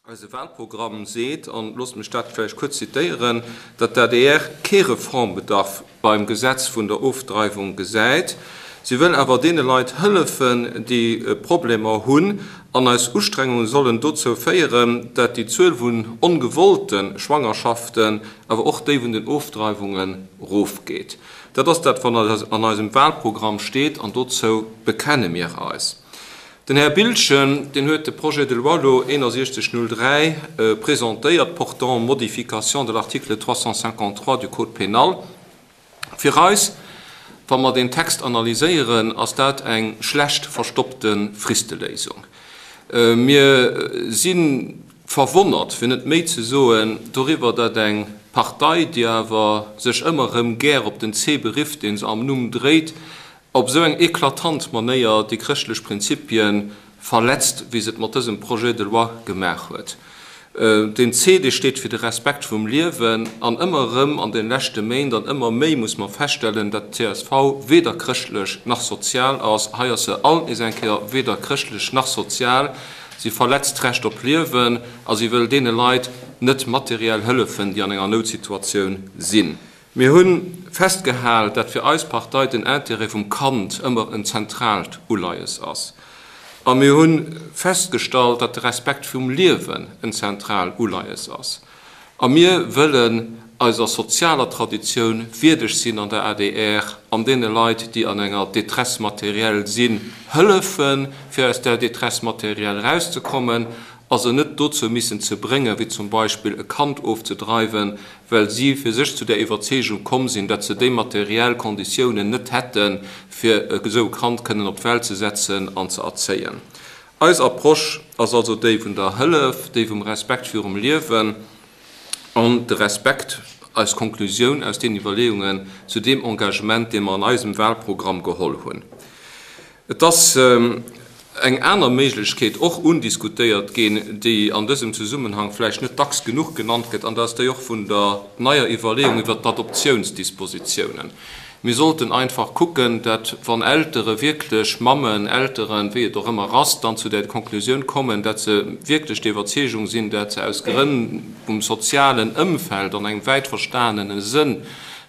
Eise Wahlprogramm seet, an loosst mech dat vläicht kuerz zitéieren, datt d'ADR kee Reformbedarf beim Gesetz vun der Ofdreiwung gesäit. Si wëll awer deene Leit hëllefen, déi Problemer hunn, an eis Ustrengunge sollen dozou féieren, dat déi Zuel vun ongewollte Schwangerschaften, awer och déi vun den Ofdreiwungen erofgeet. Dat ass dat, wat an eisem Wahlprogramm steet, an dozou bekenne mir eis. Den Här Biltgen, deen huet de Projet de loi elo 6103 presentéiert, portant modification de l'article 353 du Code pénal. Fir eis, wa mer deen Text analyséieren, ass dat eng schlecht verstoppte Fristeléisung. Mir si verwonnert, fir net méi ze soen, doriwwer, datt eng Partei, déi awer sech ëmmer erëm gär op den C berifft, dee se am Numm dréit, op esou eng eklatant Manéier déi chrëschtlech Prinzipie verletzt, wéi se et mat dësem Projet de loi gemaach huet. Den C, dee steet fir de Respekt vum Liewen, an ëmmer erëm an de leschte Méint an ëmmer méi muss mer feststellen, dat d'CSV weder chrëschtlech nach sozial ass. Hei ass se alt nees eng Kéier weder chrëschtlech nach sozial. Si verletzt d'Recht op Liewen a si wëll deene Leit net materiell hëllefen, déi an enger Noutsituatioun sinn. Mir hu festgehal, dat fir eis Partei den Intérêt vum Kand ëmmer en zentraalt Uleies ass. A mir hu festgestallt, dat de Respekt vum Liewen en zentral Uleies ass. A mir wëllen eiser sozialer Traditioun wierdeg sinn an der adr an deene Leit, déi an enger Détresse matérielle sinn, hëllefen, fir aus där Détresse matérielle erauszekommen a se net dozou missen ze bréngen, wéi zum Beispill e Kand ofzedreiwen, well si fir sech zu där Iwwerzeegung komm sinn, datt se déi materiell Konditiounen net hätten, fir esou e Kand kënnen op d'Welt ze setzen an ze erzéien. Eis Approche ass also déi vun der Hëllef, déi vum Respekt virum Liewen an de Respekt, eis Konklusioun aus deenen Iwwerleeungen zu deem Engagement, dee mer an eisem Wahlprogramm geholl hunn. Et ass eng aner Méiglechkeet och undiskutéiert ginn, déi an dësem Zesummenhang vläicht net dacks genuch genannt gëtt, an dat ass déi och vun der neier Iwwerleeung iwwert d'Adoptiounsdispositiounen. Mir sollten einfach kucken, dat wann Eltere wierklech, Mammen, Elteren, wéi et och ëmmer ass, dann zu der Konklusioun kommen, dat se wierklech der Iwwerzeegung sinn, dat se aus Grënn vum sozialen Ëmfeld an engem wäit verstanene Sënn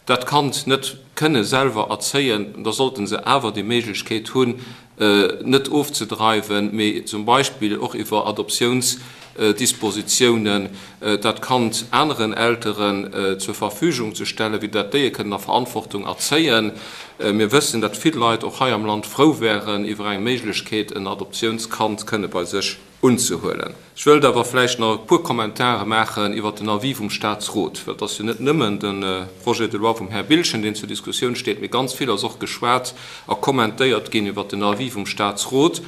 dat Kand net kënne selwer erzéien, da sollte se awer déi Méiglechkeet hunn, net ofzedreiwen, mee zum Beispill och iwwer Adoptiounsdispositiounen dat Kand aneren Elteren zur Verfügung ze stellen, wéi dat déi e kënnen a Verantwortung erzéien. Mir wëssen, datt vill Leit och hei am Land frou wären iwwer eng Méiglechkeet, en Adoptiounskand kënne bei sech unzehuelen. Ech wëllt awer vläicht nach e puer Kommentare maachen iwwert den Avis vum Statsrot, well et ass jo net nëmmen de Projet de loi vum Här Biltgen, deen zur Diskussioun steet, mee ganz vill ass och geschwat a kommentéiert ginn iwwert den Avis vum Statsrot.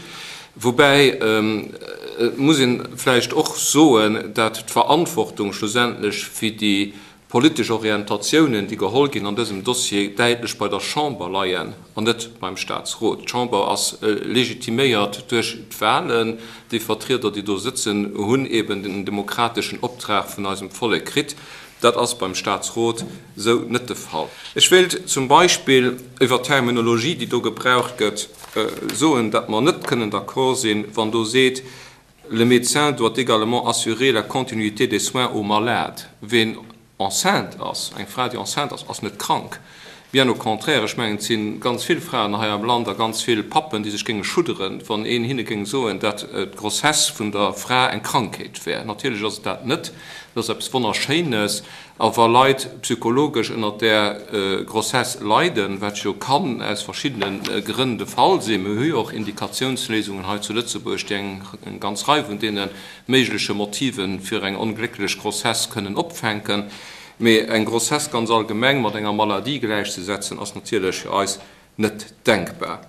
Woubäi et muss ee vläicht och soen, dat d'Verantwortung schlussendlech fir déi politesch Orientatiounen, déi geholl ginn an dësem Dossier, däitlech bei der Chamber leien an net beim Statsrot. D'Chamber ass legitiméiert duerch d'Wahlen. Déi Vertrieder, déi do sëtzen, hunn eben den demokrateschen Optrag vun eisem Vollek kritt. Dat ass beim Statsrot esou net de Fall. Ech wéilt zum Beispill iwwer d'Terminologie, déi do gebraucht gëtt, soen, datt mer net kënnen d'accord sinn, wann do seet, Le médecin doit également assurer la continuité des soins aux malades. Ween enceinte ass, eng Fra, déi enceinte ass, ass net krank. Bien au contraire, ech mengen, et si ganz vill Fraen hei am Land a ganz vill Pappen, déi sech géinge schudderen, wann een hinne géing soen, dat d'Grossesse vun der Fra eng Krankheet wär. Natierlech ass et dat net. Et ass eppes Wonnerschéines. A wa Leit psychologesch ënnert där Grossesse leiden, wat jo kann aus verschiddene Grënn de Fall sinn, mir hu jo och Indikatiounsléisungen hei zu Lëtzebuerg, déi eng ganz Rei vun deene méigleche Motive fir eng onglécklech Grossesse kënnen opfänken, mee eng Grossesse ganz allgemeng mat enger Maladie gläichzesetzen, ass natierlech fir eis net denkbar.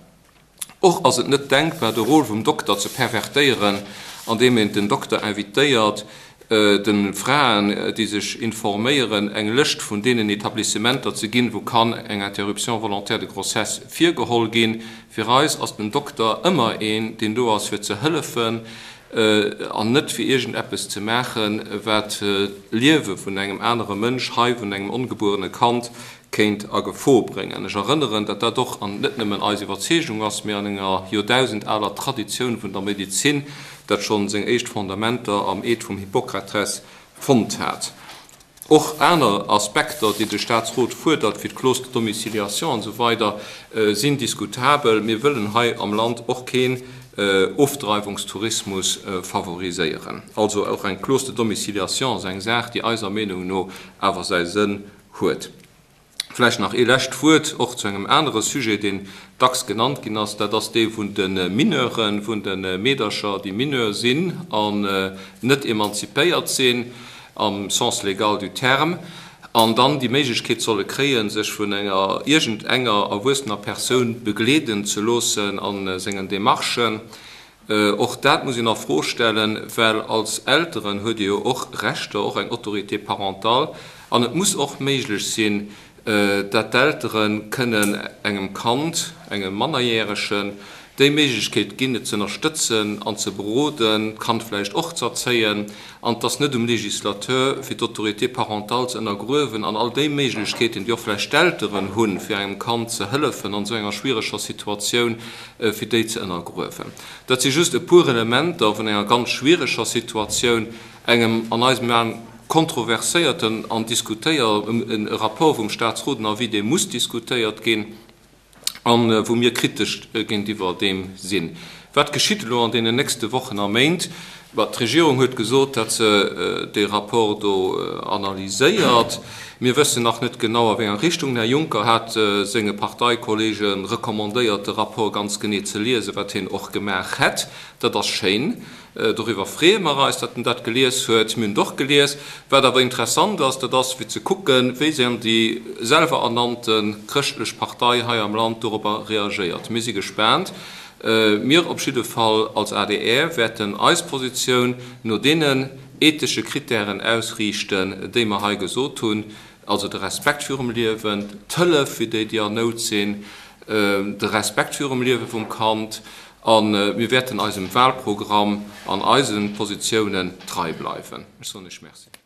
Och ass et net denkbar, de Rôle vum Dokter ze pervertéieren, andeem een den Dokter invitéiert, de Fraen, déi sech informéieren, eng Lëscht vun deenen Etablissementer ze ginn, wou kann eng Interruption volontaire de grossesse virgeholl ginn. Fir eis ass den Dokter ëmmer een, deen do ass, fir ze hëllefen, an net fir iergendeppes ze maachen, wat d'Liewe vun engem anere Mënsch, hei vun engem ongebuerene Kand, kéint a Gefor bréngen. Ech erënneren, datt dat och an net nëmmen eis Iwwerzeegung ass, mee an enger joerdausend aler Traditioun vun der Medezin. dat schonn seng éischt Fondamenter am Eed vum Hippokrates fonnt hat. Och aner Aspekter, déi de Statsrot fuerdert, wéi d'Clause de domiciliation an esou weider, sinn diskutabel. Mir wëllen hei am Land och keen Ofdreiwungstourismus favoriséieren. Also och eng Clause de domiciliation ass eng Saach, déi eiser Meenung no awer säi Sënn huet. Vläicht nach ee lescht Wuert och zu engem anere Sujet, deen dacks genannt ginn ass, dat ass dee vun de Mineuren, vun de Meedercher, déi Mineur sinn an net emanzipéiert sinn am Sens légal du terme, an dann déi Méiglechkeet solle kréien, sech vun enger iergendenger erwuessener Persoun begleeden ze loossen a sengen Démarchen. Och dat muss een a Fro stellen, well als Elteren huet ee jo och Rechter, och eng Autorité parentale, an et muss och méiglech sinn, dat d'Eltere kënnen engem Kand, engem Mannerjäregen, déi Méiglechkeet ginn, et ze ënnerstëtzen an ze beroden, d'Kand vläicht och z'erzéien, an et ass net um Législateur, fir d'Autorité parentale ze ënnergruewen an all déi Méiglechkeeten, déi och vläicht d'Elteren hunn, fir engem Kand ze hëllefen an esou enger schwiereger Situatioun, fir déi ze ënnergruewen. Dat si just e puer Elementer vun enger ganz schwiereger Situatioun, engem an eisem Aen kontroverséierten an diskutéier e Rapport vum Statsrot, en Avis, dee muss diskutéiert ginn a wou mir kritesch géintiwwer deem sinn. Wat geschitt elo an deenen nächste Wochen a Méint? Bah, d'Regierung huet gesot, datt se dee Rapport do analyséiert. Mir wëssen nach net genau, a wéi enger Richtung. Den Här Juncker hat senge Parteikollege recommandéiert, de Rapport ganz genee ze liesen, wat hien och gemaach hätt. Dat ass schéin. Doriwwer freeë mer eis, datt en dat gelies huet. Mir hunn et och gelies. Wat awer interessant ass, dat ass fir ze kucken, wéi dann déi selwerernannte chrëschtlech Partei hei am Land dorobber reagéiert. Mir si gespaant. Mir op jidde Fall als adr wäerten eis Positioun no deenen ethesche Kritären ausriichten, déi mer hei gesot hunn, also de Respekt virum Liewen, d'Hëllef fir déi, déi an Nout sinn, de Respekt virum Liewe vum Kand, a mir wäerten eisem Wahlprogramm an eise Positiounen trei bleiwen. Ech soen Iech Merci.